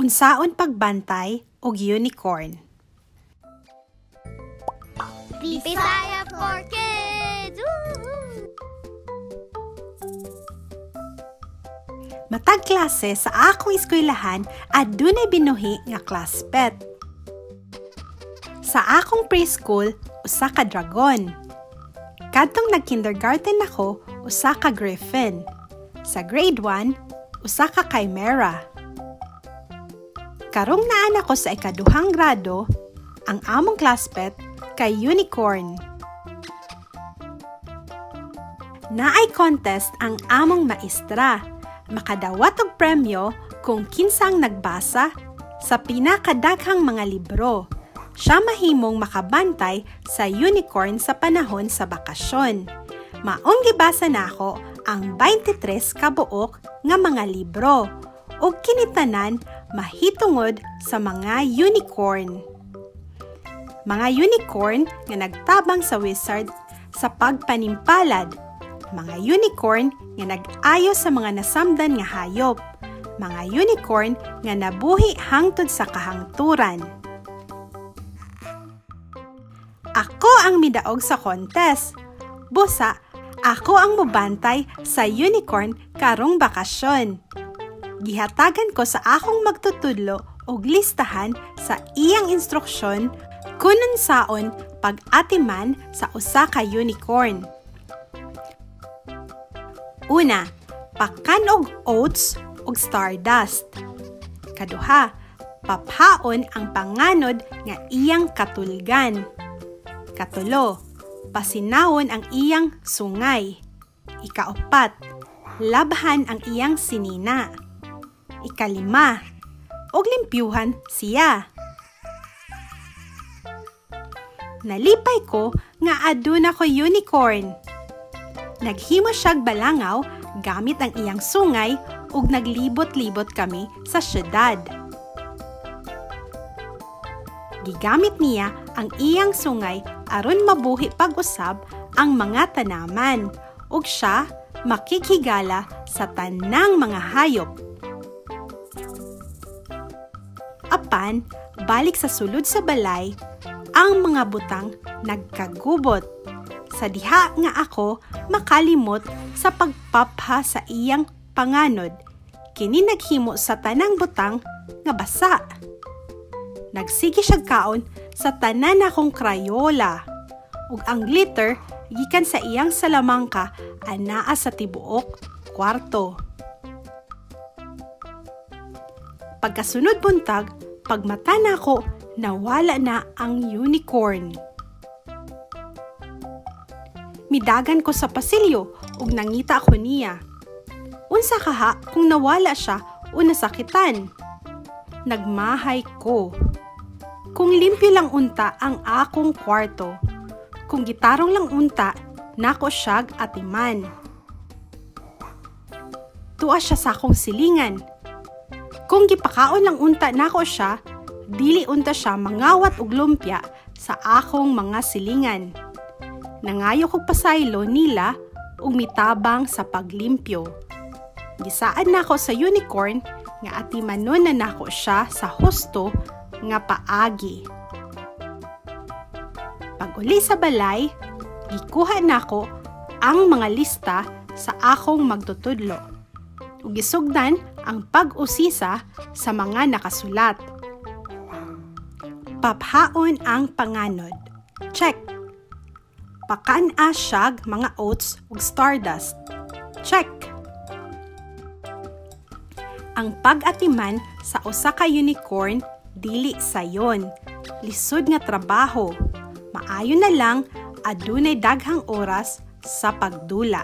Unsaon pagbantay og unicorn? Bisaya for Kids! Woo! Matag klase sa akong eskwelahan adunay binuhi nga class pet. Sa akong preschool, usa ka dragon. Kadtong nag-kindergarten ako, usa ka griffin. Sa grade 1, usa ka chimera. Karong naan ako sa ikaduhang grado, ang among class pet kay unicorn. Naay contest ang among maestra. Makadawat og premyo kung kinsang nagbasa sa pinakadaghang mga libro. Siya mahimong makabantay sa unicorn sa panahon sa bakasyon. Maong gibasa nako ang 23 ka buok nga mga libro ug kinitanan mahitungod sa mga unicorn. Mga unicorn nga nagtabang sa wizard sa pagpanimpalad. Mga unicorn nga nag-ayo sa mga nasamdan nga hayop. Mga unicorn nga nabuhi hangtod sa kahangturan. Ako ang midaog sa contest. Busa, ako ang mobantay sa unicorn karong bakasyon. Gihatagan ko sa akong magtutudlo og listahan sa iyang instruksyon kun unsaon pag-atiman sa usa ka unicorn. Una, pakan og oats ug stardust. Kaduha, paphaon ang panganod nga iyang katulgan. Katulo, pasinawon ang iyang sungay. Ikaupat, labhan ang iyang sinina. Ikalima, og limpyuhan siya. Nalipay ko nga aduna ko unicorn. Naghimo siyag balangaw gamit ang iyang sungay ug naglibot-libot kami sa syudad. Gigamit niya ang iyang sungay aron mabuhi pag-usab ang mga tanaman ug siya makighigala sa tanang mga hayop. Apan, balik sa sulod sa balay, ang mga butang nagkagubot. Sa diha nga ako makalimot sa pagpapha sa iyang panganod, kini naghimo sa tanang butang nga basa. Nagsige siyag kaon sa tanan akong Crayola ug ang glitter gikan sa iyang salamangka anaa sa tibuok kwarto. Pagkasunod buntag, pagmata nako, nawala na ang unicorn. Midagan ko sa pasilyo ug nangita ako niya. Unsa kaha kung nawala siya o nasakitan? Nagmahay ko. Kung limpyo lang unta ang akong kwarto. Kung gitarong lang unta, nako siyag atiman. Tuwa siya sa akong silingan. Kung gipakaon lang unta nako siya, dili unta siya mangawat og lumpia sa akong mga silingan. Nangayo kog pasaylo nila ug mitabang sa paglimpyo. Gisaad nako sa unicorn nga atimanon na nako siya sa husto nga paagi. Pag-uli sa balay, gikuha nako ang mga lista sa akong magtutudlo ug gisugdan ang pag-usisa sa mga nakasulat. Paphaon ang panganod. Check. Pakan-a siyag mga oats ug stardust. Check. Ang pag-atiman sa usa ka unicorn dili sayon. Lisod nga trabaho. Maayo na lang adunay daghang oras sa pagdula.